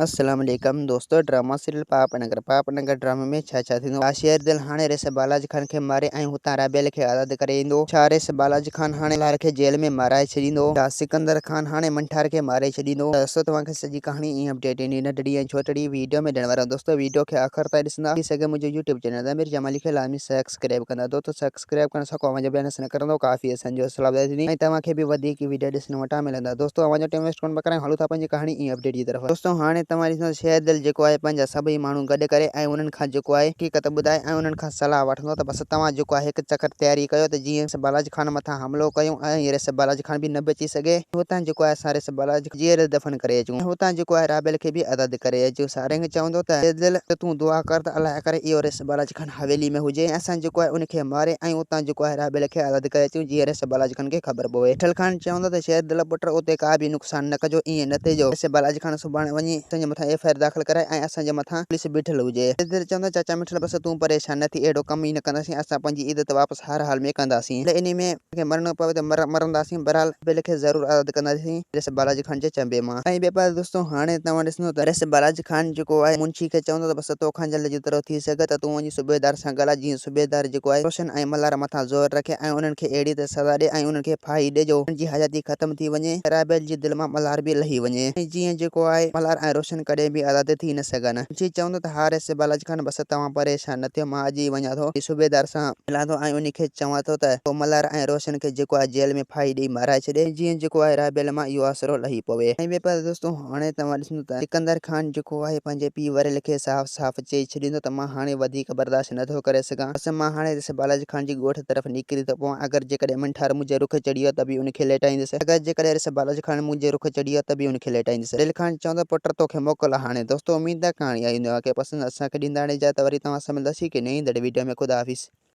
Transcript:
السلام عليڪم دوستو ڊراما سيريل پاپ نگر پاپ نگر ڊرامي ۾ ڇا ڇا ٿيندو آ شير دل هاڻي ريس بالاج خان کي ماري ۽ هتان رابيل کي آزاد ڪري ايندو ڇا ريس بالاج خان هاڻي ملهار کي جيل ۾ مارائي ڇڏيندو ڇا سڪندر خان هاڻي منٺار کي ماري ڇڏيندو دوستو توهان کي سڄي ڪهاڻي ۽ اپڊيٽ ايندي ننڍڙي ۽ ڇوٽڙي ويڊيو ۾ ڏيڻ وارو دوستو ويڊيو کي آخر تائين ڏسندا ٿي سگهي منهنجو يوٽيوب چينل ضمير جمالي کي لازمي سبسڪرائب ڪندا دوستو سبسڪرائب ڪرڻ سان ڪو اوهان جو به نس نه ڪرندو ڪافي اسان جو حوصلا افزائي ٿيندي ۽ توهان کي به وڌيڪ ويڊيو ڏسڻ وٽان ملندا دوستو اوهان جو ٽيم ويسٽ ڪونه پيا ڪرايون هلون ٿا پنهنجي ڪهاڻي ۽ اپڊيٽ جي طرف. دوستو هاڻي توهان ڏسندو ته شير دل جيڪو آهي پنهنجا سڀئي ماڻهو گڏ ڪري ۽ انهن کان جيڪو آهي حقيقت ٻڌائي ۽ انهن کان صلاح وٺندو ته بس توهان جيڪو آهي هڪ چڪر تياري ڪيو ته جيئن ريس بالاج خان مٿان حملو ڪيون ۽ ريس بالاج خان به نه بچي سگهي ۽ هتان جيڪو آهي اسان ريس بالاج کي جيئري دفن ڪري اچون ۽ هتان جيڪو آهي رابيل کي به آزاد ڪري اچون سارنگ چوندو ته شير دل تون دعا ڪر ته الله ڪري اهو ريس بالاج خان حويلي ۾ هجي ۽ اسان جيڪو آهي ان کي ماري ۽ اتان جيڪو آهي رابيل کي آزاد ڪري اچون جيئن ريس بالاج خان کي خبر پوي. مٺل خان چوندو ته شير دل پٽ اتي ڪا به نقصان نه ڪجو ائين نه ٿئي جو ريس بالاج خان سڀاڻي وڃي اسان جي مٿان ايف I R داخل ڪرائي ۽ اسان جي مٿان پوليس بيٺل هجي. شير دل چوندو چاچا مٺل بس تون پريشان نه ٿي اهڙو ڪم ئي نه ڪنداسين اسان پنهنجي عزت واپس هر حال ۾ ڪنداسين ڀلي انهي ۾ اسان کي مرڻو پوي ته مرنداسين بهرحال رابيل کي ضرور آزاد ڪنداسين ريس بالاجي خان جي چنبي مان. ۽ ٻئي پاسي دوستو هاڻي توهان ڏسندو ته ريس بالاجي خان جيڪو آهي منشي کي چوندو ته بس توکان جلد جيترو ٿي سگهي ته تون وڃي صوبيدار سان ڳالهاء جيئن صوبيدار جيڪو آهي روشن ۽ ملهار مٿان زور رکي ۽ انهن کي اهڙي ته سزا ڏي ۽ انهن کي ڦاهي ڏي جو انهن جي حياتي ختم ٿي وڃي ۽ رابيل جي دل مان ملهار به لهي وڃي ۽ جيئن جيڪو آهي ملهار ۽ روشن ڪڏهن به آزاد ٿي نه سگهن. منشي چوندو ته ها ريس بالاجي خان بس توهان پريشان نه ٿيو مان اڄ ئي وڃان ٿو صوبيدار سان ملان ٿو ۽ انهي کي چوان ٿو ته هو ملهار ۽ روشن کي جيڪو آهي جيل ۾ ڦاهي ڏئي مارائي ڇڏي جيئن جيڪو آهي رابيل مان اهو آسرو لهي پوي. ۽ ٻئي پاسي دوستو هاڻي توهان ڏسندو ته سڪندر خان جيڪو آهي پنهنجي پيء وريل کي صاف صاف چئي ڇڏيندو ته مان هاڻي وڌيڪ برداشت نه ٿو ڪري سگهان بس مان هاڻي رس بالاجي خان جي ڳوٺ طرف نڪري ٿو پوان اگر جيڪڏهن منٺار منهنجي رخ چڙهي ويو ته به ان کي ليٽائيندس اگر جيڪڏهن رس بالاجي خان منهنجي رخ چڙهي ويو ته به ان کي ليٽائيندس وريل خان چوندو پٽ توکي موڪل هاڻي دوستو اميد ته ڪهاڻي آئي هوندي اوهان کي پسند اسان کي ڏيندا هاڻي اجازت وري توهان سان ملنداسين ڪنهن ايندڙ ويڊيو ۾ خدا حافظ.